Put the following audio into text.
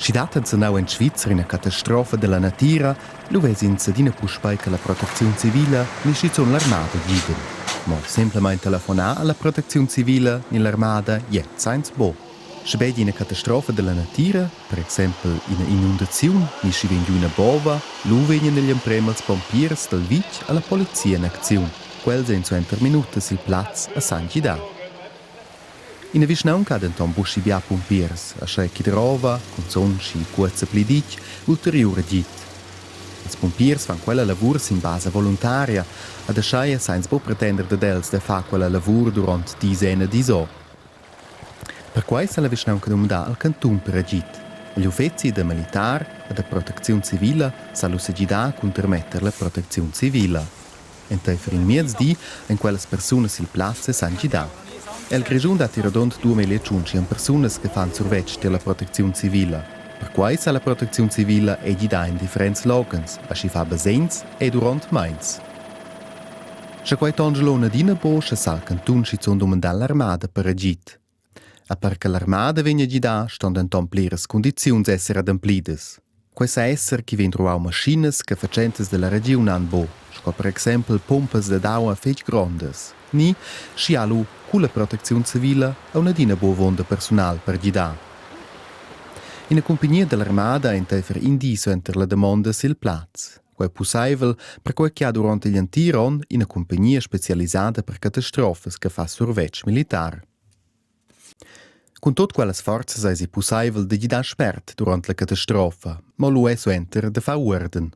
Schi dat enzanau en Svizra ina catastrofa dalla natira, lu ves'ins adina puspei che la protecziun civila ni schizun l'armada giden. Mo semplamein telefonar alla protecziun civila ni l'armada gliez sainz buc. Schebein ina catastrofa dalla natira, per exempel ina inundaziun ni schi vegn giu ina bova, lu vegnan igl emprem els pompiers dal vitg alla polizia en acziun. Quels ein suenter minutas sil plaz a san gidar. Ina vischnaunca ha denton buc schi bia pumpiers, aschia ch'i drova, cunzun schi cuoza pli ditg, ulteriur agid. Ils pumpiers fan quella lavur sin basa voluntaria, ad aschia sa ins buc pretender dad els da far quella lavur duront dis en e dis o. Perquei sa la vischnaunca dumandar al cantun per agid. Igl uffeci da militar e da protecziun civila sa lu segidar cun termetter la protecziun civila. Enteifer in miez di ein quellas persunas sil plaz e san gidar. El Grischun datti rodund 2500 persunas che fan survetsch tier la protecziun civila. Perquai sa la protecziun civila ei gidar en differents loghens, aschi fa basegns e duront meins. Sche quei tonscha lu adina buc, sche sa il cantun schizun dumandar l'armada per agid. E per che l'armada vegni a gidar ston denton pliras cundiziuns esser ademplidas. Quei sa esser ch'i vegn truau maschinas che fatschentas dalla regiun han buc, sco per exempel pumpas dad aua fetg grondas, ni schi ha lu culla protecziun civila aunc adina buc avunda persunal per gidar. Ina cumpignia dall'armada enteifer in di suenter la damonda sil plaz. Quei ei pusseivel perquei che ha duront igl entir onn ina cumpignia specialisada per catastrofas che fa survetsch militar. Cun tut quellas forzas eisi pusseivel da gidar spert duront la catastrofa, mo lu ei suenter da far uorden.